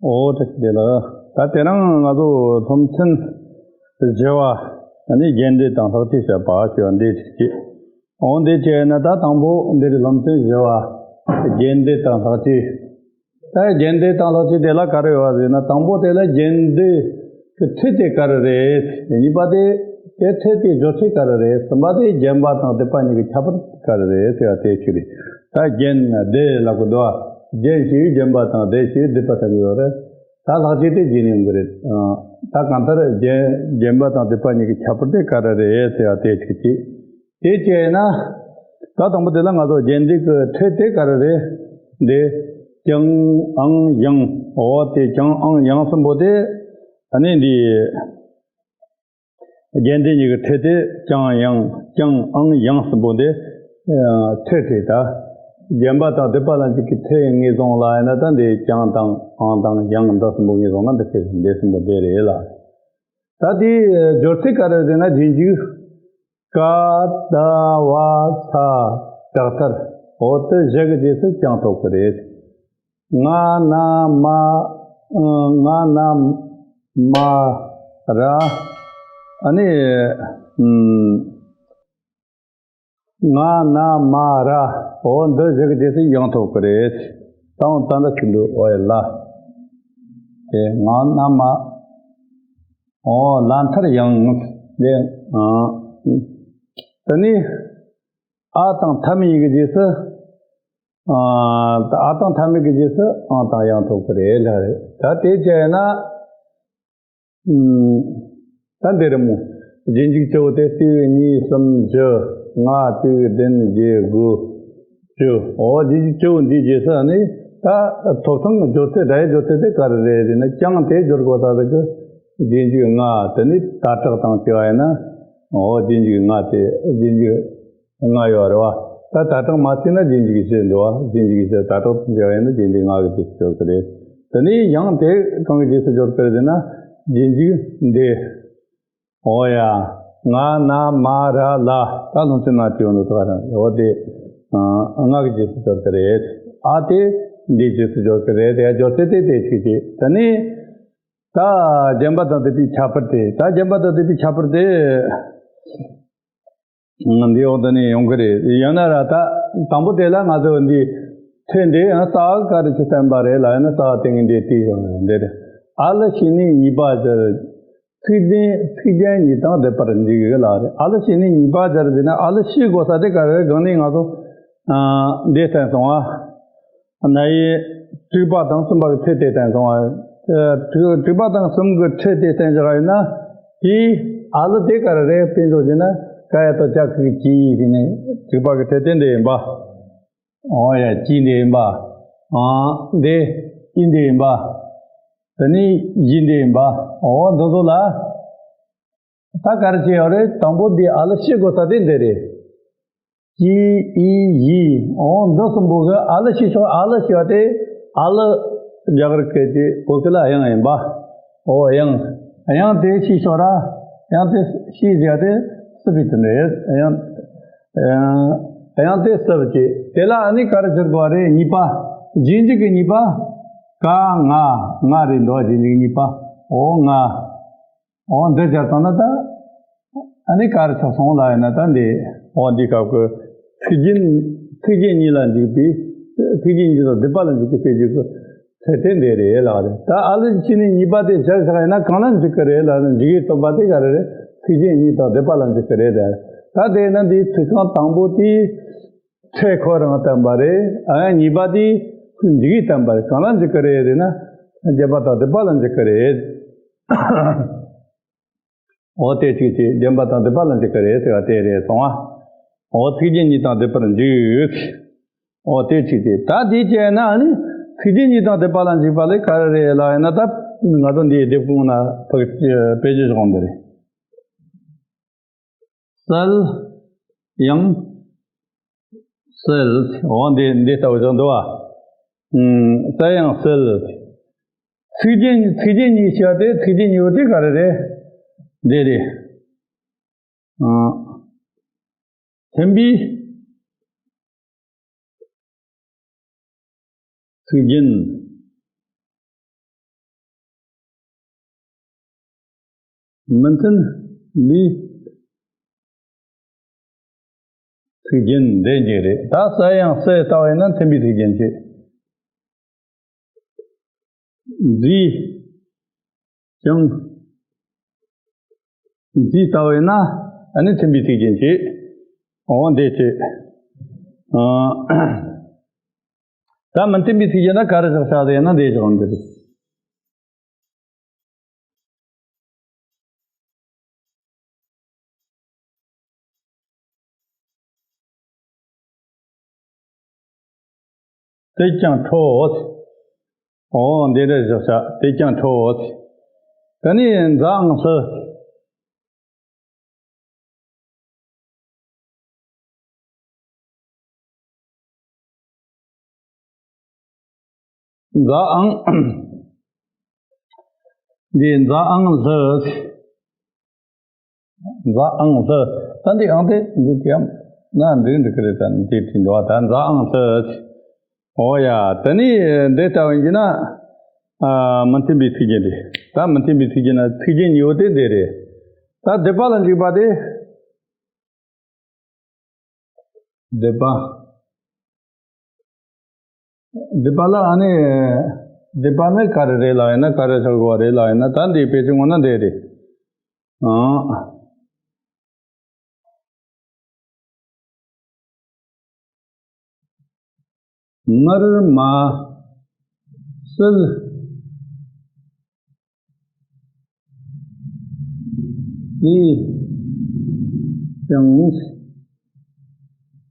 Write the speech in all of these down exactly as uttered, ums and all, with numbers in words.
འོ་ད་དེ་ལ་ད་དེ་རིང་ང་ཚོ་སློབ་ཚན་བཞི་བ་ནི་རྒྱས་འགྲེལ་དང་ལྷག་བཅས་བཤད་པ་ཞེས་པ་འདི་ཅིག་བྱེད། འོ་འདི་བྱས་ན་ད་དང་པོ་འདིར་སློབ་ཚན་བཞི་བ་རྒྱས་འགྲེལ་དང་ལྷག་བཅས། ད་རྒྱས་འགྲེལ་དང་ལྷག་བཅས་དེ་ལ་ག་རེ་ཡོད་པ་ཟེར་ན། དང་པོ་དེ་ལ་རྒྱས་འགྲེལ་གྱི་ཁྲིད་དེ་ག་རེ་རེད། གཉིས་པ་དེ་དེ་ཁྲིད་དེ་སྦྱོར་ཚུལ་ག་རེ་རེད། གསུམ་པ་དེ་རྒྱན་པ་དང་སྡེ་པ་གཉིས་ཀྱི་ཁྱད་པར་ག་རེ་རེད་ཟེར་བ་དེ་ཞིག་རེད། ད་རྒྱན་སྡེ་ལབ་གི་འདུག་བ། རྒྱན་ཞེས་རྒྱན་པ་དང་སྡེ་ཞེས་སྡེ་པ་ཐམས་ཅད་ཡོད་རེད། ད་ལྷག་བཅས་དེ་རྗེས་ནས་ཡོང་གི་རེད། ད་གང་ལྟར་རྒྱན་རྒྱན་པ་དང་སྡེ་པ་གཉིས་ཀྱི་ཁྱད་པར་དེ་ག་རེ་རེད་ཟེར་བ་དེ་ཞིག་བྱེད། དེ་བྱས་ན། ད་དང་པོ་དེ་ལ་ང་ཚོ་རྒྱས་འགྲེལ་གྱི་ཁྲིད་དེ་ག་རེ་རེད། འདི་ཀྱང་ཨང་ཡང་། འོ་དེ་ཀྱང་ཨང་ཡང་གསུམ་པོ་དེ། ཨ་ནི་འདི་རྒྱས་འགྲེལ་གཉིས་ཀྱི་ཁྲིད་དེ་ཀྱང་ཡང་ཀྱང་ཨང་ཡང་གསུམ་པོ་དེ་ཁྲིད་དེ། ད་རྒྱན་པ་དང་སྡེ་པ་ལ་འཇུག་གི་ཁྲིད་ངེས་བཟུང་ལ་ཡིན་ན། ད་འདི་ཀྱང་དང་ཨང་དང་ཡང་འདི་གསུམ་པོ་ངེས་བཟུང་ན་འདི་ཁྲིད་འདི་གསུམ་པོ་འདི་རེད་ལ། ད་དེའི་སྦྱོར་ཚུལ་ག་རེ་ཟེར་ན། རྗེས་འཇུག་ཀ་ད་བ་ས་དྲག་མཐར། འོ་དེ་བཞི་གི་རྗེས་སུ་ཀྱང་ཐོབ་ཀྱི་རེད། ང་ན་མ་ང་ན་མ་ར། ཨ་ནི་ང་ན་མ་ར། འོ་འདི་བཞི་གི་རྗེས་སུ་ཡང་ཐོབ་ཀྱི་རེད། དང་ད་འདི་ཁྱོད་འདུག་འོ་ཡ་ལ། དེ་ང་ན་མ། འོ་ལ་མཐར་ཡང་། དེ་ཨ། དེ་ནས་ཨ་དང་མཐའ་མེད་གི་རྗེས་སུ། ཨ་ད་ཨ་དང་མཐའ་མེད་གི་རྗེས་སུ་ཨང་དང་ཡང་ཐོབ་ཀྱི་རེད་ལ་རེད། ད་དེ་བྱས་ན། ཨུམ། ད་འདི་རེད་མོ། རྗེས་འཇུག་བཅུ་བོ་དེ་གཅིག་གཉིས་གསུམ་བཞི། ལྔ་བཅུ་བདུན་བརྒྱད་དགུ་བཅུ། འོ་རྗེས་འཇུག་བཅུ་བོ་འདིའི་རྗེས་སུ་ནི་ད་ཐོབ་ཐང་སྦྱོར་ཚུལ། སྒྲ་ཡི་སྦྱོར་ཚུལ་དེ་ག་རེ་རེད་ཟེར་ན། ཀྱང་དེ་སྦྱོར་དགོས་ས་རེད་གི། རྗེས་འཇུག་ལྔ། དེ་ནི་ད་དྲག་དང་བཅས་པ་ཡིན་ན། འོ་རྗེས་འཇུག་ལྔ་དེ་རྗེས་འཇུག་ལྔ་ཡོད་རེད་བ། ད་ད་དྲག་མ་བྱས་ན་རྗེས་འཇུག་བཞི་འདུག་བ། རྗེས་འཇུག་བཞི། ད་དྲག་དང་བཅས་པ་ཡིན་ན་རྗེས་འཇུག་ལྔ་གི་རྗེས་སུ་སྦྱོར་གི་རེད། དེ་ནས་ཡང་དེ་གང་གི་རྗེས་སུ་སྦྱོར་གི་རེད་ཟེར་ན། རྗེས་འཇུག་འདི། འོ་ཡ། ང་ན་མ་ར་ལ། ད་ལུང་ཚན་ན་བྲིས་ཡོད་འདུག་ད་ག་རང་། འོ་དེ་ལྔ་གི་རྗེས་སུ་སྦྱོར་གི་རེད། ཨ་དེ་འདིའི་རྗེས་སུ་སྦྱོར་གི་རེད། དེ་སྦྱོར་ཚུལ་དེ་དེ་གཅིག་བྱས། དེ་ནས་ད་རྒྱན་པ་དང་སྡེ་པའི་ཁྱད་པར་དེ། ད་རྒྱན་པ་དང་སྡེ་པའི་ཁྱད་པར་དེ། འདི་འོག་ཏུ་ནས་ཡོང་གི་རེད། ཡང་ན་ར་ད་དང་པོ་དེ་ལ་ང་ཚོ་འདི་ཁྲིད་འདི་ཡང་རྩ་བ་ག་རེ་ཅིག་བསྟན་པ་རེད་ལབ་ན། རྩ་བ་དེ་ངས་འདི་བལྟས་ཡོང་འདི་རེད། ཨ་ལ་ཞེས་ནས་གཉིས་པ་སྦྱར། ཚིག་རྒྱན་ཚིག་རྒྱན་གཉིས་དང་སྡེབ་པར་འཇུག་ལབ་རེད། ཨ་ལ་ཞེས་ནས་གཉིས་པ་སྦྱར་ཟེར་ན། ཨ་ལ་ཞེས་དགོས་ས་དེ་ག་རེ་རེད། གོང་ནས་ང་ཚོ་འདི་བསྟན་སོང་བ། ན་ཡི་དྲུག་པ་དང་གསུམ་པ་གི་ཚེ་དེ་བསྟན་སོང་བ། དྲུག་དྲུག་པ་དང་གསུམ་གི་ཁྲིད་དེ་བསྟན་བཞག་ཡིན་ན། དེའི་ཨ་ལ་དེ་ག་རེ་རེད། དཔེ་མཚོན་བྱས་ན། ཀ་ཡ་བཏགས་ཀྱ་གི་གུ་གྱི་ཡི་ཟེར་ནས་དྲུག་པ་གི་ཁྲིད་དེ་འདི་ཡིན་པ། འོ་ཡ། གྱི་འདི་ཡིན་པ། ཨང་འདི་ཨི་འདི་ཡིན་པ། དེ་ནས་ཡི་འདི་ཡིན་པ། འོ་འདི་ཚོ་ལ་ད་ག་རེ་བྱས་ཡོད་རེད། དང་པོ་འདི་ཨ་ལ་ཞེས་དགོས་ས་དེ་འདི་རེད། གྱི་ཨི་ཡི། འོ་འདི་གསུམ་པོ་གི་ཨ་ལ་ཞེས་ཆོག་ཨ་ལ་ཞེས་པ་དེ། ཨ་ལ་རྒྱ་གར་སྐད་ཀྱི་གོ་ཤེས་ལ་དབྱངས་ཡིན་པ། འོ་དབྱངས། དབྱངས་དེ་ཞེས་ཆོག་ར། དབྱངས་དེ་ཞེས་ཟེར་ཏེ་སྲིད་པའི་དོན་རེད། དབྱངས། དབྱངས་དེ་སྲིད་ཀྱི། དེ་ལ་ཨ་ནི་ག་རེ་ཟེར་དགོས་རེད། གཉིས་པ། རྗེས་འཇུག་གི་གཉིས་པ། ཀ་ང་། ང་རེད་འདུག་རྗེས་འཇུག་གི་གཉིས་པ། འོ་ང་། འོ་འདི་སྦྱར་བཏང་ན་ད། ཨ་ནི་ག་རེ་ཆགས་སོང་ལབ་ཡིན་ན། ད་འདི་འོ་འདི་སྐབས་ཀྱི་ཚིག་རྒྱན། ཚིག་རྒྱན་གཉིས་ལ་འཇུག་པའི། ཚིག་རྒྱན་གཉིས་དང་སྡེ་པ་ལ་འཇུག་པའི་དཔེ་བརྗོད་ཀྱི་ཚད་དེ་འདི་རེད་ལབ་རེད། ད་ཨ་ལ་ཞེས་ནས་གཉིས་པ་དེ་སྦྱར་བཞག་ཡིན་ན་གང་ལ་འཇུག་གི་རེད་ལབ་ན། འཇུག་ཡུལ་སྟོན་པ་དེ་ག་རེ་རེད། ཚིག་རྒྱན་གཉིས་དང་སྡེ་པ་ལ་འཇུག་གི་རེད་དེ། ད་དེ་ཡིན་ན་འདིའི་ཚིག་རྐང་དང་པོ་དེའི་ཕྲད་ཁོ་རང་བསྟན་པ་རེད། ཨ་གཉིས་པ་དེ་འཇུག་ཡུལ་བསྟན་པ་རེད། གང་ལ་འཇུག་གི་རེད་ཟེར་ན། རྒྱན་པ་དང་སྡེ་པ་ལ་འཇུག་གི་རེད། འོ་དེ་གཅིག་བྱས། རྒྱན་པ་དང་སྡེ་པ་ལ་འཇུག་གི་རེད་ཟེར་བ་དེ་རེད་སོང་ཨ། འོ་ཚིག་རྒྱན་གཉིས་དང་སྡེ་པར་འཇུག་འོ་དེ་གཅིག་བྱས། ད་དེ་བྱས་ན་ཨ་ནི་ཚིག་རྒྱན་གཉིས་དང་སྡེ་པ་ལ་འཇུག་པ་ལས་ག་རེ་རེད་ལབ་ཡིན་ན། ད་ང་ཚོ་འདིའི་སྡེབ་ཁུངས་ན་ཕ་གི་དཔེ་བརྗོད་བཞག་འདི་རེད། གསལ་ཡང་གསལ། འོ་འདི་འདི་ལྟ་བུ་ཅིག་འདུག་བ། ཨུམ། གསལ་ཡང་གསལ། ཚིག་རྒྱན། ཚིག་རྒྱན་གཉིས་བྱས་ཏེ། ཚིག་རྒྱན་གཉིས་པོ་དེ་ག་རེ་རེད། འདི་རེད། ཨ། མཐུན་པའི་ཚིག་རྒྱན། མི་མཐུན་པའི་ཚིག་རྒྱན་འདི་གཅིག་རེད། ད་ས་ཡང་སའི་ལྟ་བ་ཡིན་ན་མཐུན་པའི་ཚིག་རྒྱན་གཅིག་མཛེས་ཀྱང་། མཛེས་ལྟ་བ་ཡིན་ན་ཨ་ནི་མཐུན་པའི་ཚིག་རྒྱན་གཅིག་འོ་འདི་གཅིག་ཨ། ད་མི་མཐུན་པའི་ཚིག་རྒྱན་ན་ག་རེ་བཞག་བྱ་དེ་ཡིན་ན་འདི་བཞག་འདི་རེད། དེ་ཀྱང་ཁྲོ། འོ་འདི་འདྲ་བཞག་བྱ། དེ་ཀྱང་ཁྲོ། དེ་ནས་མཛའ་ཨང་ལྷི། མཛའ་ཨང་། འདི་མཛའ་ཨང་ལྷི། མཛའ་ཨང་ལྷི། ད་འདི་ཨང་དེ་འདི་དེ་ཡང་ན་འདི་འདི་གི་རེད། ད་འདི་དེ་འདི་བ་ད་མཛའ་ཨང་ལྷི། འོ་ཡ། དེ་ནས་འདི་ལྟ་བུ་ཡིན་ན། ཨ། མི་མཐུན་པའི་ཚིག་རྒྱན་རེད། ད་མི་མཐུན་པའི་ཚིག་རྒྱན་ན་ཚིག་རྒྱན་གཉིས་པོ་དེ་འདི་རེད། ད་སྡེ་པ་ལ་འཇུག་པ་དེ། སྡེ་པ། སྡེ་པ་ལ་ཨ་ནི། སྡེ་པ་ནི་ག་རེ་རེད་ལབ་ཡིན་ན། ག་རེ་ཆགས་དགོས་པ་རེད་ལབ་ཡིན་ན། ད་འདི་དཔེ་ཆ་ངོ་ན་འདི་རེད། ཨང་། དམར་དམར་བསིལ་བསིལ་ཀྱང་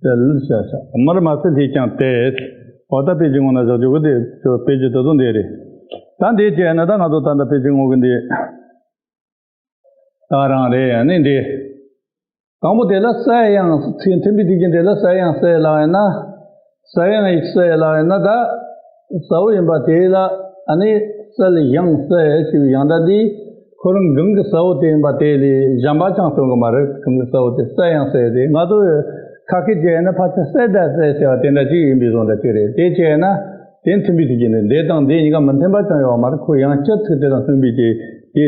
དལ་བྱ་བྱ། དམར་དམར་བསིལ་བསིལ་ཀྱང་དལ། འོ་ད་དཔེ་ཆ་ངོ་ན་བཞག་རྒྱུ་གི་དེ་ཚོ་དཔེ་ཆ་དེ་ཚོ་འདི་རེད། ད་འདི་བྱས་ན་ད་ང་ཚོ་ད་ལྟ་དཔེ་ཆ་ངོ་གི་འདི། ད་རང་རེད། ཨ་ནི་འདི། དང་པོ་དེ་ལ་ས་ཡང་ཚིག་མཐུན་པའི་ཚིག་རྒྱན་དེ་ལ་ས་ཡང་སའི་ལབ་ཡིན་ན། ས་ཡང་ཡིག་སའི་ལབ་ཡིན་ན་ད། ས་བོ་ཡིན་པ་དེ་ལ་ཨ་ནི་སལ་ཡང་སའི་ཞེས་པའི་ཡང་སྒྲ་འདི་ཁོ་རང་གང་གི་ས་བོ་དེ་ཡིན་པ་དེ་ལས་གཞན་པ་ཅང་སྟོན་གི་མ་རེད། གང་གི་ས་བོ་དེ་ས་ཡང་སའི་དེ་ང་ཚོ་ཁ་སྐད་བྱས་ན་ཕལ་ཆེར་སའི་ད་སའི་ཟེར་བ་དེ་འདྲ་ཅིག་ཡིན་པའི་བཟོ་འདྲ་ཅིག་རེད། དེ་བྱས་ན། དེ་མཐུན་པའི་ཚིག་རྒྱན་ནི་འདི་དང་འདི་གཉིས་ཀ་མི་མཐུན་པ་ཅང་ཡོད་མ་རེད། ཁོ་ཡང་སྤྱི་ཚིག་དེ་དང་མཐུན་པའི་གི་དེ་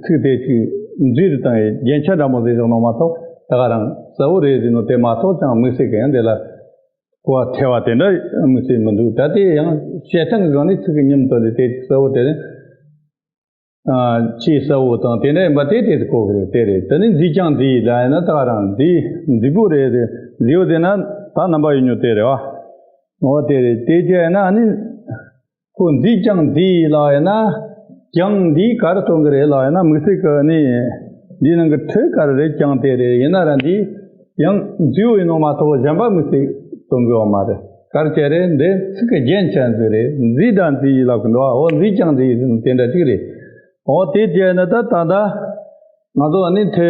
ཚིག་དེ་ཚིག་མཛེས་རུ་བཏང་བའི་རྒྱན་ཆ་འདྲ་མོ་ཟིག་བཞག་ནོ་མ་གཏོགས། ད་ག་རང་གསལ་བོ་རེད་ཟེར་ནོ་དེ་མ་གཏོགས་ཅང་དམིགས་བསལ་གི་ཡང་དེ་ལ་གོ་བ་ཐེ་བ་དེ་འདྲ་དམིགས་བསལ་མི་འདུག་ད་དེ་ཡང་བཤད་སྟངས་གི་སྒང་ནས་ཚིག་གི་ཉམས་དོད་ལས་དེ་གསལ་བོ་དེ་ནི། ཨ། ཆེས་གསལ་བོ་དང་དེ་འདྲ་ཡིན་པ་དེ་དེ་ཚོ་གོ་གི་རེད། དེ་རེད། དེ་ནི་མཛེས་ཀྱང་མཛེས་ལབ་ཡིན་ན་ད་ག་རང་མཛེས་མཛེས་པོ་རེད་དེ། མཛེས་པོ་དེ་ན་ད་རྣམ་པ་ཡོད་ཉོ་དེ་རེད་བ། འོ་དེ་རེད། དེ་བྱས་ན་ཨ་ནི། ཁོ་མཛེས་ཀྱང་མཛེས་ལབ་ཡིན་ན། ཀྱང་འདིས་ག་རེ་སྟོན་གི་རེད་ལབ་ཡིན་ན། དམིགས་བསལ་གི་ནི་འདིའི་ནང་གི་ཁྲོད་ག་རེ་རེད། ཀྱང་དེ་རེད། ཡིན་ན་ར་འདི་ཡང་མཛེས་པོ་ཡིན་ནོ་མ་གཏོགས་གཞན་པ་དམིགས་བསལ་སྟོན་གི་ཡོད་མ་རེད། ག་རེ་བྱས་རེད། འདི་ཚིག་གི་རྒྱན་ཅན་ཟིག་རེད། མཛེས་དང་མཛེས་ལབ་གི་འདུག་འོ་མཛེས་ཀྱང་མཛེས་དེ་འདྲ་ཅིག་རེད། འོ་དེ་བྱས་ན་ད་ད་ལྟ་ང་ཚོ་ཨ་ནི་ཐེ་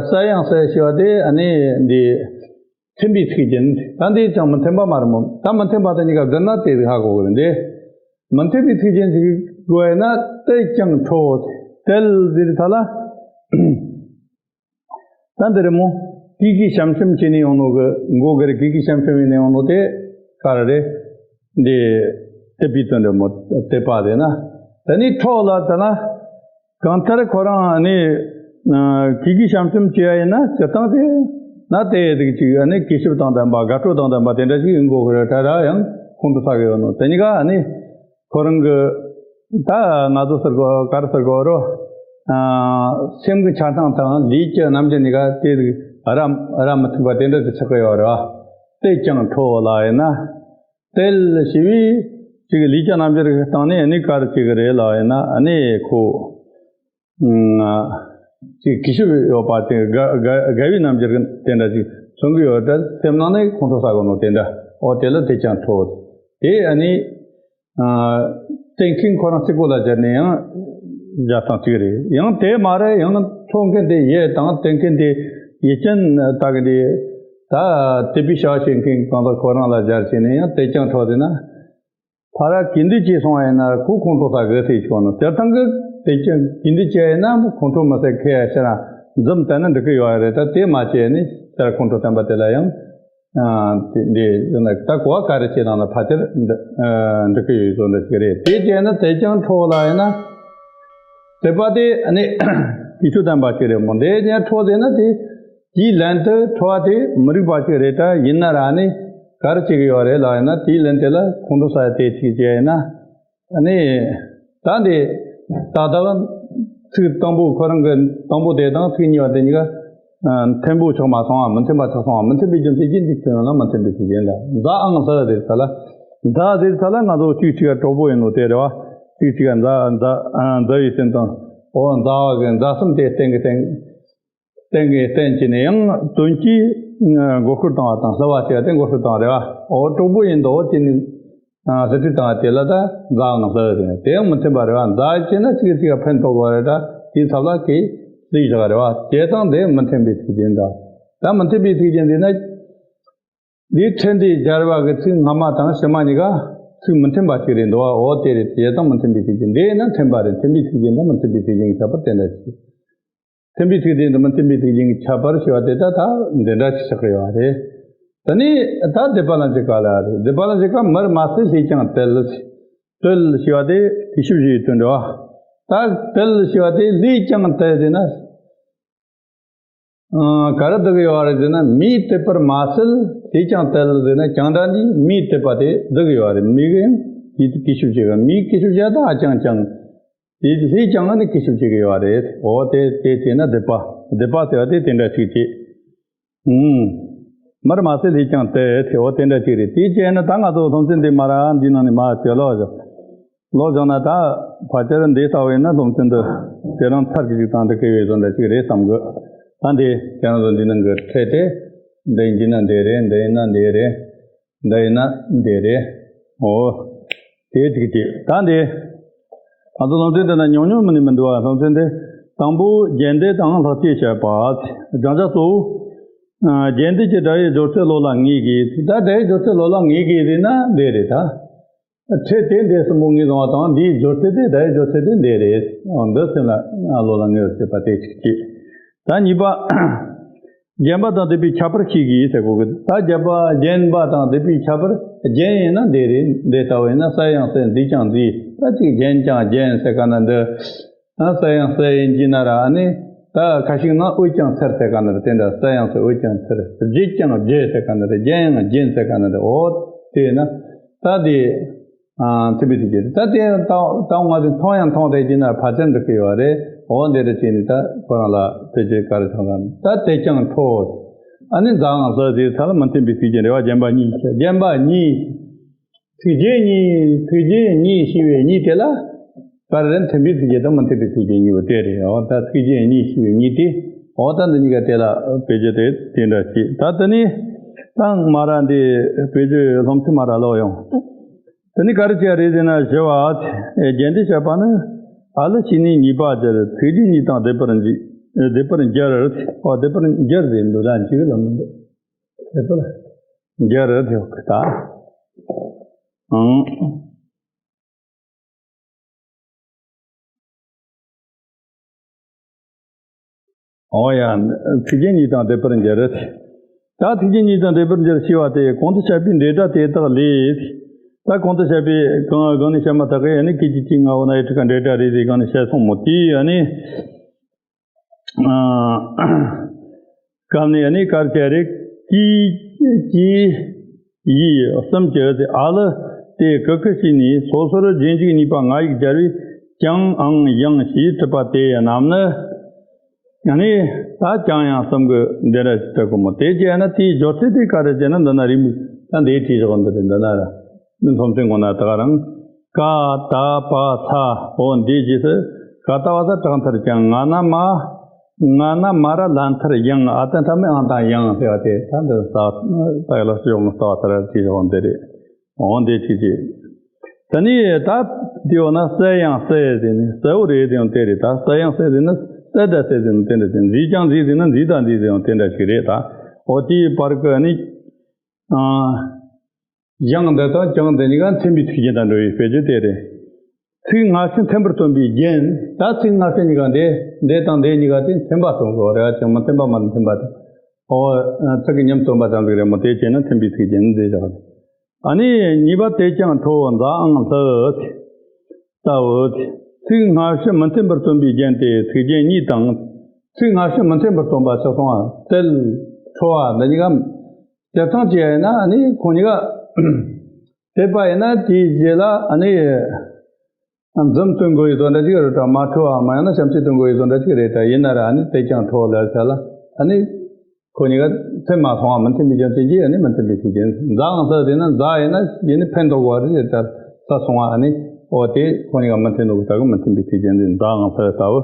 ས་ཡང་ས་ཞེས་པ་དེ་ཨ་ནི་འདི། མཐུན་པའི་ཚིག་རྒྱན། ད་འདི་ཅང་མི་མཐུན་པ་མ་རེད་མོ། ད་མི་མཐུན་པ་དང་གཉིས་ཀ་བསྡུར་ན་དེ་ཧ་གོ་གི་རེད་འདི། མི་མཐུན་པའི་ཚིག་རྒྱན་ཅིག་དགོས་ཡིན་ན་དལ་ཀྱང་ཁྲོ། དལ་ཟེར་ཐ་ལ། ད་འདི་རེད་མོ། གི་གི་ཞབས་ཞུམ་བྱས་ནས་ཡོང་ནོ་གི་མགོ་གི་རེད། གི་གི་ཞབས་ཞུམ་ཡིན་ནས་ཡོང་ནོ་དེ་ག་རེ་རེད། འདི་དད་པའི་དོན་རེད་མོ། དད་པ་དེ་ན། ད་ནི་ཁྲོ་ལ་ད་ན། གང་ལྟར་ཁོ་རང་ནི། ཨ། གི་གི་ཞབས་ཞུམ་བྱེད་ཡ་ཡིན་ན་སྤྱིར་བཏང་དེ་ན་དེ་ཡི་རིགས་ཅིག་ཨ་ནི་གུས་ཞབས་དང་ལྡན་པ། དགའ་སྤྲོ་དང་ལྡན་པ་དེ་འདྲ་ཞིག་ཡིན་དགོས་ཀྱི་རེད། ད་ར་ཡང་ཁོང་ཁྲོ་ཟ་གི་ཡོད་ནོ་དེ་གཉིས་ཀ་ཨ་ནི་ཁོ་རང་གི་ད་ང་ཚོ་ཟེར་དགོས་ག་རེ་ཟེར་དགོས་རོ། ཨ། སེམས་ཀྱི་ཆ་སྣང་དང་ལུས་ཀྱི་རྣམ་འགྱུར་གཉིས་ཀ་དེ་རིགས་ར་ར་མི་མཐུན་པ་དེ་འདྲ་ཞིག་ཆགས་ཀྱི་ཡོད་རེད་བ། དལ་ཀྱང་ཁྲོ་ལབ་ཡིན་ན། དལ་ཞེས་པའི་ཅིག་ལུས་ཀྱི་རྣམ་འགྱུར་གྱི་སྟེང་ནས་ཨ་ནི་ག་རེ་བྱེད་ཀྱི་རེད་ལབ་ཡིན་ན། ཨ་ནི་ཁོ་ཅིག་གུས་ཞབས་ཡོད་པ་དེ་དགའ་དགའ་དགའ་བའི་རྣམ་འགྱུར་དེ་འདྲ་ཅིག་མཚོན་གྱི་ཡོད་དེ། སེམས་ནང་ནས་ཁོང་ཁྲོ་ཟ་གོ་ནོ་དེ་འདྲ། འོ་དེ་ལ་དལ་ཀྱང་ཁྲོ། དེ་ཨ་ནི། ཨ། དེ་མཁན་ཁོ་རང་གཅིག་པོ་ལ་སྦྱར་ནས་ཡང་སྦྱར་སྟངས་གཅིག་རེད། ཡང་དེ་མ་རེད། ཡང་ཁྲོ་མཁན་དེ་ཡུལ་དང་དེ་མཁན་དེ་ཡུལ་ཅན་ལྟ་གི་འདི། ད་དད་པའི་བྱ་བ་བྱེད་མཁན་གང་དག་ཁོ་རང་ལ་སྦྱར་བྱས་ནས་ཡང་དལ་ཀྱང་ཁྲོ་ཟེར་ན། ཕ་ར་གུས་འདུད་བྱས་སོང་བ་ཡིན་ན་ཁོ་ཁོང་ཁྲོ་ཟ་གི་ཟེར་ཆོག་ནོ། སྤྱིར་བཏང་གི་དལ་ཀྱང་གུས་འདུད་བྱས་ཡིན་ན་ཁོང་ཁྲོ་མི་ཟ་ཁེ་ཡ་ཤ་ར་འཛུམ་བསྟན་ན་འགྲིག་གི་ཡོད་རེད། ད་དེ་མ་བྱས་ནས་ཤ་ར་ཁོང་ཁྲོ་བསྟན་པ་དེ་ལ་ཡང་། ཨ། དེ་འདི་ཡིན་ན་ད་གོ་བ་ག་རེ་བྱེད་དང་ན་ཕལ་ཆེར་འདི། ཨ། འགྲིག་གི་ཡོད་བཟོ་འདྲ་ཞིག་རེད། དེ་བྱས་ན་དལ་ཀྱང་ཁྲོ་ལབ་ཡིན་ན། དད་པ་དེ་ནི་ ཡིད་དཔྱོད་ལྡན་པ་ཅིག་རེད་མོ། འདི་ནས་འཕྲོ་དེ་ན་དེ་དེའི་ལན་དུ་འཕྲོ་བ་དེ་མི་རིགས་པ་ཅིག་རེད། ད་ཡིན་ན་ར་ནི་ག་རེ་བྱེད་ཀྱི་ཡོད་རེད་ལབ་ཡིན་ན། དེའི་ལན་དེ་ལ་ཁོང་ཁྲོ་ཟ་ཡ་དེ་ཅིག་བྱས་ཡིན་ན། ཨ་ནི་ད་འདི་ཏག་ཏག་ཚིག་དང་པོ་ཁོ་རང་གི་དང་པོ་དེ་དང་ཚིག་གཉིས་པ་དེ་གཉིས་ཀ་མཐུན་པོ་ཆགས་མ་སོང་བ། མི་མཐུན་པ་ཆགས་སོང་བ། མི་མཐུན་པའི་རྒྱུ་མཚན་གྱིས་འཇིག་རྟེན་ན་མི་མཐུན་པའི་ཚིག་རྒྱན་འདྲ། མཛའ་ཨང་ལྷ་ཟེར་ས་ལ། མཛའ་ཟེར་ས་ལ་ང་ཚོ་གཅིག་གཅིག་ག་གྲོགས་པོ་ཡིན་ནོ་དེ་རེད་བ། གཅིག་གཅིག་ག་མཛའ་མཛའ་མཛའ་བའི་སེམས་དང་། འོ་མཛའ་བ་གི་མཛའ་གསུམ་དེ་བསྟན་གི་བསྟན། བསྟན་གི་བསྟན་གྱི་ནས་ཡང་དོན་གྱིས་མགོ་སྐོར་བཏང་བ་དང་། བསླུ་བ་བྱས་ཏེ་མགོ་སྐོར་བཏང་བ་རེད་བ། འོ་གྲོགས་པོ་ཡིན་དོ་དེ་ནི་བསླུ་བྲིད་བཏང་བ་དེ་ལ་ད་མཛའ་ཨང་ལྷ་ཟེར། དེ་ཡང་མི་མཐུན་པ་རེད་བ། མཛའ་བྱས་ན་གཅིག་གིས་གཅིག་ག་ཕན་ཐོགས་པ་རེད། ད་དེའི་ཚབ་ལ་གི་བསླུ་བཞག་རེད་བ། བྱས་ཙང་དེ་མི་མཐུན་པའི་ཚིག་རྒྱན་འདྲ། ད་མི་མཐུན་པའི་ཚིག་རྒྱན་འདི་ན། འདིའི་ཕྲད་འདི་སྦྱར་བ་གི་ཚིག་སྔ་མ་དང་ཕྱི་མ་གཉིས་ཀ་ཚིག་མི་མཐུན་པ་ཅིག་རེད་འདུག་བ། འོ་དེ་རེད། བྱས་ཙང་མི་མཐུན་པའི་ཚིག་རྒྱན། འདི་ཡིན་ན་མཐུན་པ་རེད། མཐུན་པའི་ཚིག་རྒྱན་དང་མི་མཐུན་པའི་ཚིག་རྒྱན་གྱི་ཁྱད་པར་དེ་འདྲ་ཞིག་མཐུན་པའི་ཚིག་རྒྱན་དང་མི་མཐུན་པའི་ཚིག་རྒྱན་གྱི་ཁྱད་པར་ཞེས་པ་དེ་ད་ད་འདི་འདྲ་ཞིག་ཆགས་ཀྱི་ཡོད་རེད། ད་ནི་ད་སྡེ་པ་ལ་འཇུག་ག་ལ་རེད། སྡེ་པ་ལ་འཇུག་ག་མར་མ་ཟད་ལྷས་ཀྱང་དལ། དལ་ཞེས་པ་དེ་གུས་ཞབས་ཞུ་ཡི་དོན་འདྲ་བ། ད་དལ་ཞེས་པ་དེ་ལྷས་ཀྱང་དལ་ཟེར་ན། ཨ། ག་རེ་བསྡུ་གི་ཡོད་རེད་ཟེར་ན། མིའི་དད་པར་མ་ཟད་ལྷས་ཀྱང་དལ་ཟེར་ན། ཀྱང་སྒྲ་འདིས་མིའི་དད་པ་དེ་བསྡུ་གི་ཡོད་རེད། མི་གི་ཡང་དེ་གུས་ཞབས་བྱེད་གི། མིའི་གུས་ཞབས་བྱ་དང་ཨ་ཀྱང་ཀྱང་། དེ་ལྷས་ཀྱང་ནི་གུས་ཞབས་བྱེད་ཀྱི་ཡོད་རེད། འོ་དེ་དེ་བྱས་ན་སྡེ་པ། སྡེ་པ་ཟེར་བ་དེ་དེ་འདྲ་ཅིག་བྱེད། ཨུམ། མར་མ་ཟད་ལྷས་ཀྱང་དལ་ཟེར། འོ་དེ་འདྲ་ཅིག་རེད། དེ་བྱས་ན་ད་ང་ཚོ་སློབ་ཚན་འདི་མར་འདི་ནང་ནས་མར་བྱས་ལོག་བཞག་ལོག་བཞག་ན་ད་ཕལ་ཆེར་འདི་ལྟ་བས་ན་སློབ་ཚན་འདི་དེ་རིང་ཚར་གི་ཅིག་དང་འདི་གི་བས་བཟོ་འདྲ་ཅིག་རེད་བསམ་གི། ད་འདི་ཁྱེད་རང་ཚོ་འདི་ནང་གི་ཁྲིད་དེ། འདི་ཡིན་ན་འདི་རེད། འདི་ཡིན་ན་འདི་རེད། འདི་ཡིན་ན་འདི་རེད། འོ། དེ་གཅིག་གཅིག་ད་འདི། ང་ཚོ་སློབ་ཚན་འདི་ན་ཉུང་ཉུང་མིན་ནི་མི་འདུག་བ། སློབ་ཚན་འདི། དང་པོ་རྒྱན་སྡེ་དང་ལྷག་བཅས་བཤད་པ། སྦྱང་བྱ་གཙོ་བོ། ཨ། རྒྱན་སྡེ་གྱི་སྒྲ་ཡི་སྦྱོར་ཚུལ་བློ་ལ་ངེས་དགོས། ད་སྒྲ་ཡི་སྦྱོར་ཚུལ་བློ་ལ་ངེས་དགོས་ཟེར་ན་འདི་རེད་ད། ཁྲིད་དེ་འདི་གསུམ་པོ་ངེས་བཟུང་བ་དང་། འདིའི་སྦྱོར་ཚུལ་དེ། སྒྲ་ཡི་སྦྱོར་ཚུལ་དེ་འདི་རེད། འོ་འདི་སེམས་ལ་བློ་ལ་ངེས་པར་བྱེད་པ་དེ་གཅིག་གཅིག་ད་གཉིས་པ། བརྒྱན་པ་དང་ལྡན་པའི་ཁྱད་པར་ཤེས་དགོས་ཟེར་གོ་གི། ད་བརྒྱན་པ་བརྒྱན་པ་དང་ལྡན་པའི་ཁྱད་པར། རྒྱན་ཡིན་ན་འདི་རེད། འདི་ལྟ་བུ་ཡིན་ན་གསལ་ཡང་གསལ། མཛེས་ཀྱང་མཛེས། ད་ཅིག་རྒྱན་ཀྱང་རྒྱན་ཟེར་ག་ན་འདི། ཨ། གསལ་ཡང་གསལ་ཡིན་གྱི་ན་ར་ནི། ད་ཁ་ཤིག་ན་འོད་ཀྱང་འཚེར་ཟེར་ག་ན་ར་དེ་འདྲ། གསལ་ཡང་གསལ། འོད་ཀྱང་འཚེར། བརྗིད་ཀྱང་བརྗིད་ཟེར་ག་ན་ར། རྒྱན་ཡང་རྒྱན་ཟེར་ག་ན་ར། འོ་དེ་ན་ད་དེ། ཨ། མཐུན་པའི་ཚིག་རྒྱན། ད་དེ་ད་ད་ང་ཚོས་མཐོང་ཡང་མཐོང་བསྡད་ཀྱི་ན་ཕལ་ཆེར་འགྲིག་གི་ཡོད་རེད། འོ་འདི་འདྲ་བྱས་ནས་ད་ཁོ་རང་ལ་བེད་སྤྱོད་ག་རེ་བྱུང་ན། ད་དལ་ཀྱང་ཁྲོ། ཨ་ནི་མཛའ་ཨང་ལྷ་ཟེར་ས་ལ་མི་མཐུན་པའི་ཚིག་རྒྱན་རེད་བ། བརྒྱན་པ་གཉིས། བརྒྱན་པ་གཉིས། ཚིག་རྒྱན་གཉིས། ཚིག་རྒྱན་གཉིས་ཞེས་པའི་གཉིས་དེ་ལ། ག་རེ་རེད། མཐུན་པའི་ཚིག་རྒྱན་དང་མི་མཐུན་པའི་ཚིག་རྒྱན་གཉིས་པོ་དེ་རེད། འོ་ད་ཚིག་རྒྱན་གཉིས་ཞེས་པའི་གཉིས་དེ། འོ་ད་འདི་གཉིས་ཀ་དེ་ལ་བེད་སྤྱོད་དེ་དེ་འདྲ་བྱེད། ད་དེ་ནས་ད་མར་འདི་བེད་སྤྱོད་སློབ་ཚན་མར་ལོག་ཡོང་། དེ་ནས་ག་རེ་བྱས་རེད་ཟེར་ན། བཞི་པ། རྒྱན་སྡེ་བཤད་པ་ནི། ཨ་ལི་ཞེས་ནས་གཉིས་པ་སྦྱར། ཚིག་རྒྱན་གཉིས་དང་ལྡན་པར་འགྱུར། ལྡན་པར་འགྱུར། འོ་ལྡན་པར་འགྱུར་ཟེར་འདུག་ད་འགྱུར་ལ་མི་འདུག་ལྡན་པར་འགྱུར་ཟེར་གི་ད། ཨང་། འོ་ཡ། ཚིག་རྒྱན་གཉིས་དང་ལྡན་པར་འགྱུར། ད་ཚིག་རྒྱན་གཉིས་དང་ལྡན་པར་འགྱུར་ཞེས་པ་དེ་གོང་དུ་བཤད་པའི་འབྲེལ་སྒྲ་དེ་དག་ལས། ད་གོང་དུ་བཤད་པའི་གང་གང་ནས་བཤད་མ་ཐག་གི་ཨ་ནི་ཀྱི་ཀྱི་ཀྱི་ང་འོ་ན་ཡི་ཕྲུ་གུ་འབྲེལ་སྒྲ་རེད་ཟེར་གང་ནས་བཤད་སོང་མོ། དེ་ཨ་ནི། ཨ། སྐབས་ནས་ཨ་ནི་ག་རེ་བྱས་རེད། ཀྱི་ཀྱི་ཡི་གསུམ་གྱི་ཨ་ལི་དེ་གི་གུ་ཞེས་ནས་སོ་སོར་རྗེས་འཇུག་གཉིས་པ་ང་ཡིག་སྦྱར་བས་ཀྱང་ཨང་ཡང་ཞེས་གྲུབ་པ་དེ་རྣམས་ནི། ཨ་ནི་ད་ཀྱང་ཡང་གསུམ་གྱི་འདི་འདྲ་ཞིག་གྲུབ་གོ་མོ། དེ་བྱས་ན་དེའི་སྦྱོར་ཚུལ་དེ་ག་རེ་བྱས་ན། འདི་ན་རེའུ་མིག་ད་འདི་བྲིས་བཞག་འདི་རེད། འདི་ན་ར་འདི་སློབ་ཚན་ངོ་ན་ད་ག་རང་། ཀ་ད་པ་ཚ། འོ་འདི་རྗེས་སུ་ག་ད་བ་ས་དྲག་མཐར་ཀྱང་། ང་ན་མ། ང་ན་མ་ར་ལ་མཐར་ཡང་། ཨ་ད་མཐའ་མེད་ཨང་དང་ཡང་ཟེར་བ་དེ། ད་འདི་ས་ད་ཡ་ལ་ཤོག་ངོ་ལྟ་བ་ལྟར་བྲིས་བཞག་འདི་རེད། འོ་འདི་ཅི་ཅི། ད་ནི་ད་དེ་འོ་ན་གསལ་ཡང་གསལ་ཟེར་ནས་གསལ་བོ་རེད་དེ་ཡང་དེ་རེད། ད་གསལ་ཡང་གསལ་ཟེར་ན་གསལ་དང་གསལ་ཟེར་ན་དེ་འདྲ་ཞིག་མཛེས་ཀྱང་མཛེས་ཟེར་ན་མཛེས་དང་མཛེས་ཟེར་ཡང་དེ་འདྲ་ཞིག་རེད། ད་འོ་དེའི་བར་གི་ནི། ཨ། ཡང་འདི་དང་ཀྱང་འདི་གཉིས་ཀ་མཐུན་པའི་ཚིག་རྒྱན་དང་འགྲོ་བའི་དཔེ་བརྗོད་དེ་རེད། ཚིག་སྔ་ཕྱི་མཐུན་པར་སྟོན་པའི་རྒྱན། ད་ཚིག་སྔ་ཕྱི་གཉིས་ཀ་འདི་འདི་དང་འདི་གཉིས་ཀ་དེ་མཐུན་པ་སྟོན་དགོས་རེད། ཅང་མི་མཐུན་པ་མ་མཐུན་པ་དེ། འོ། ཚིག་གི་མཉམ་སྟོན་པ་ཙམ་ཟིག་རེད་མོ། དེ་བྱས་ན་མཐུན་པའི་ཚིག་རྒྱན་འདི་བཞག་ཨ་ནི་གཉིས་པ་དལ་ཀྱང་ཁྲོ་མཛའ་ཨང་ལྷ་ལྟ་བུ། ཚིག་སྔ་ཕྱི་མི་མཐུན་པར་སྟོན་པའི་རྒྱན་དེ་ཚིག་རྒྱན་གཉིས་དང་ ཚིག་སྔ་ཕྱི་མི་མཐུན་པར་སྟོན་པ་ཆགས་སོང་བ། དལ། འཕྲོ་བ་འདི་གཉིས་ཀ་སྤྱིར་བཏང་བྱས་ཡིན་ན་ཨ་ནི་ཁོ་གཉིས་ཀ་དེ་པ་ཡིན་ན་དེའི་རྗེས་ལ་ཨ་ནི། འཛུམ་སྟོན་དགོས་ཡོད་དོ་འདྲ་ཅིག་རེད་དྲ། མ་འཕྲོ་བ་མ་ཡང་ན་བྱམས་བརྩེ་སྟོན་དགོས་ཡོད་དོ་འདྲ་ཅིག་རེད་དྲ། ཡིན་ན་ར་ཨ་ནི་དེ་ཀྱང་འཕྲོ་ལ་ཟེར་ལ་ཨ་ནི་ཁོ་གཉིས་ཀ་མཐུན་མ་སོང་བ། མི་མཐུན་པའི་རྒྱུ་མཚན་གྱིས་ཨ་ནི་མི་མཐུན་པའི་ཚིག་རྒྱན། མཛའ་ཡང་ལྷ་ཟེར་ན་མཛའ་ཡིན་ན་ཡིན་ནི་ཕན་ཐོགས་པ་རེད་ཟེར་ལྟར་ས་སོང་བ། ཨ་ནི་འོ་དེ་ཁོ་གཉིས་ཀ་མི་མཐུན་ནོ་གི་ད་གི་མི་མཐུན་པའི་ཚིག་རྒྱན་ཟེར། མཛའ་ཡང་ལྷ་ལྟ་བུ།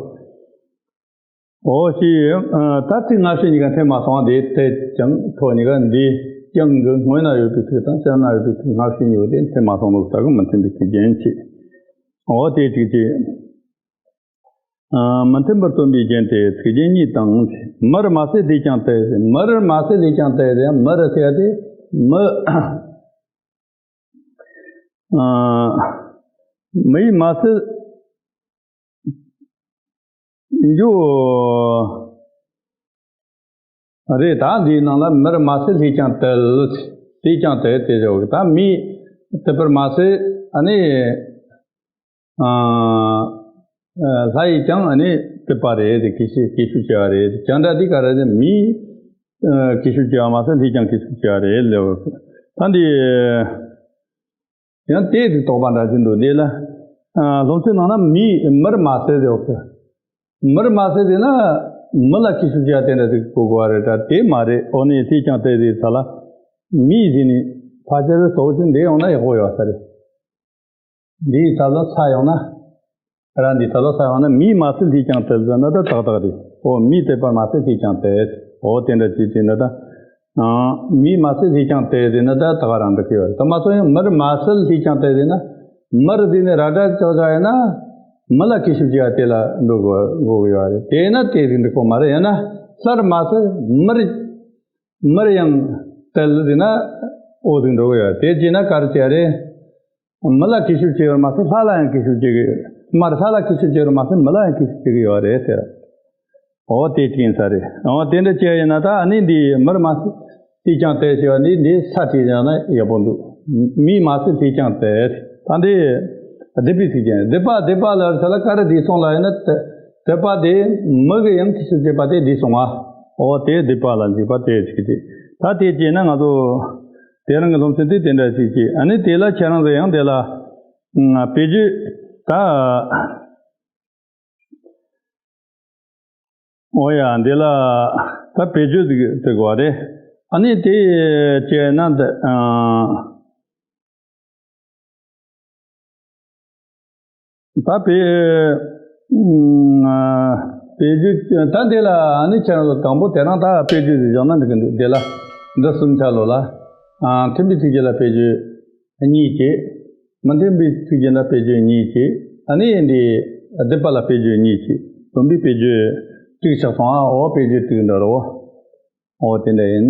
འོ་ཞེས་ད་ཚིག་སྔ་ཕྱི་གཉིས་ཀ་མཐུན་མ་སོང་བ་དེ་དེ་ཀྱང་འཕྲོ་གཉིས་ཀ་འདི་ཀྱང་གི་སྔོན་ན་ཡོད་པའི་ཚིག་དང་སྤྱིར་ན་ཡོད་པའི་ཚིག་སྔ་ཕྱི་གཉིས་པོ་དེ་མཐུན་མ་སོང་ནོ་གི་ད་གི་མི་མཐུན་པའི་ཚིག་རྒྱན་བྱེད། འོ་དེ་གཅིག་བྱེད། ཨ། མི་མཐུན་པར་སྟོན་པའི་རྒྱན་ཏེ་ཚིག་རྒྱན་གཉིས་དང་། མར་མ་ཟད་ལྷས་ཀྱང་དལ། མར་མ་ཟད་ལྷས་ཀྱང་དལ་ཟེར། མར་ཟེར་དེ་མི། ཨ། མི་ཡིས་མ་ཟད་རྒྱུ་རེད། ད་འདིའི་ནང་ལ་མར་མ་ཟད་ལྷས་ཀྱང་དལ། ལྷས་ཀྱང་དལ་དེ་ཟེར་བ་ད་མིས་དད་པར་མ་ཟད་ཨ་ནི། ཨ། ལྷ་ཡིས་ཀྱང་ཨ་ནི་དད་པ་རེད། གུས་ཞབས་གུས་ཞབས་བྱས་པ་རེད། ཀྱང་སྒྲ་འདི་ག་རེ་ཟེར། མིས་གུས་ཞབས་བྱས་པ་མ་ཟད་ལྷས་ཀྱང་གུས་ཞབས་བྱས་པ་རེད་ལབ། ད་འདི་ཡང་དེ་རིགས་དོགས་པ་འདྲ་ཅིག་འདུག་འདི་ལ། ཨ། སློབ་ཚན་ནང་ན་མིས་མར་མ་ཟད་ཟེར་བ། མར་མ་ཟད་ཟེར་ན་མི་ལ་གུས་ཞབས་བྱས་པ་དེ་འདྲ་ཟིག་གོ་དགོས་པ་རེད་དྲ། དེ་མ་རེད། འོ་ནི་ལྷས་ཀྱང་དལ་ཟེར་ས་ལ་མིས་ཟེར་ནས་ཕལ་ཆེར་ཟོག་ཅིག་འདི་ཡོང་ན་ཡག་པོ་ཡོད་ས་རེད། འདིའི་ཚབ་ལ་ས་ཡོང་ན། ར་འདིའི་ཚབ་ལ་ས་ཡོང་ན་མིས་མ་ཟད་ལྷས་ཀྱང་དལ་ཟེར་ན་ད་ཏག་ཏག་རེད། འོ་མིས་དད་པར་མ་ཟད་ལྷས་ཀྱང་དལ། འོ་དེ་འདྲ་ཅིག་བྱས་ན་ད། ཨང་། མིས་མ་ཟད་ལྷས་ཀྱང་དལ་ཟེར་ན་ད་ད་ག་རང་འགྲིག་གི་ཡོད་རེད། ད་མ་སོང་ཡང་མར་མ་ཟད་ལྷས་ཀྱང་དལ་ཟེར་ན། མར་ཟེར་ནས་ར་སྒྲ་ཅོག་ཅོག་ཡིན་ན། མི་ལ་གུས་ཞབས་བྱས་པ་དེ་ལ་འགྲོ་དགོས་དགོས་ཀྱི་ཡོད་རེད། དེས་ན་དེ་ཟིག་འགྲིག་གོ་མ་རེད། ཡང་ན་སླར་མ་ཟད་མར། མར་ཡང་དལ་ཟེར་ན་འོ་ཟིག་འགྲོ་གི་ཡོད་རེད། དེ་བྱས་ན་ག་རེ་བྱས་རེད། མི་ལ་གུས་ཞབས་བྱས་པར་མ་ཟད་ལྷ་ལ་ཡང་གུས་ཞབས་བྱེད་ཀྱི་ཡོད། མར་ལྷ་ལ་གུས་ཞབས་བྱས་པར་མ་ཟད་མི་ལ་ཡང་གུས་ཞབས་བྱེད་ཀྱི་ཡོད་རེད་ཟེར། འོ་དེ་དྲན་ས་རེད། འོ་དེ་འདྲ་བྱས་ཡིན་ན་ད་ཨ་ནི་འདི་མར་མ་ཟད་ལྷས་ཀྱང་དལ་ཞེས་པ་འདི་འདི་ས་བྲིས་བཞག་ན་ཡག་པོ་འདུག་མིས་མ་ཟད་ལྷས་ཀྱང་དལ། ད་འདི་སྡིག་པའི་ཚིག་རྒྱན། སྡིག་པ་སྡིག་པ་ལ་ས་ལ་ག་རེ་སྡིག་སོང་ལ་ཡིན་ན་དད་པ་དེ་མི་གིས་ཡང་གུས་ཞབས་བྱེད་པ་དེ་སྡིག་སོང་བ། འོ་དེ་སྡིག་པ་ལ་འཇུག་པ་དེ་ཅིག་དེ། ད་དེ་བྱས་ན་ང་ཚོ་དེ་རིང་གི་སློབ་ཚན་དེ་དེ་འདྲ་ཞིག་བྱས། ཨ་ནི་དེ་ལ་ཁྱེད་རང་ཚོ་ཡང་དེ་ལ་ཨ་བེད་སྤྱོད་ད། འོ་ཡ་འདི་ལ་ད་བེད་སྤྱོད་ཟིག་ཟེར་དགོས་པ་རེད། ཨ་ནི་དེ་བྱས་ན་ད་ཨ། ད་བེད་ཨ་བེད་སྤྱོད་ད་འདི་ལ་ཨ་ནི་ཁྱེད་རང་ཚོ་དང་པོ་དེ་རང་ད་བེད་སྤྱོད་ཟིག་བཞག་ན་འགྲིག་གི་འདུག་འདི་ལ་འདི་གསུམ་ཆ་ལོ་ལ་ཨ་མཐུན་པའི་ཚིག་རྒྱན་ལ་བེད་སྤྱོད་གཉིས་བྱེད། མི་མཐུན་པའི་ཚིག་རྒྱན་ལ་བེད་སྤྱོད་གཉིས་བྱེད། ཨ་ནི་འདི་སྡིག་པ་ལ་བེད་སྤྱོད་གཉིས་བྱེད། བསྡོམས་པས་བེད་སྤྱོད་དྲུག་ཆགས་སོང་ཨ། འོ་བེད་སྤྱོད་དྲུག་འདྲ་རོ། འོ་དེ་འདྲ་ཡིན།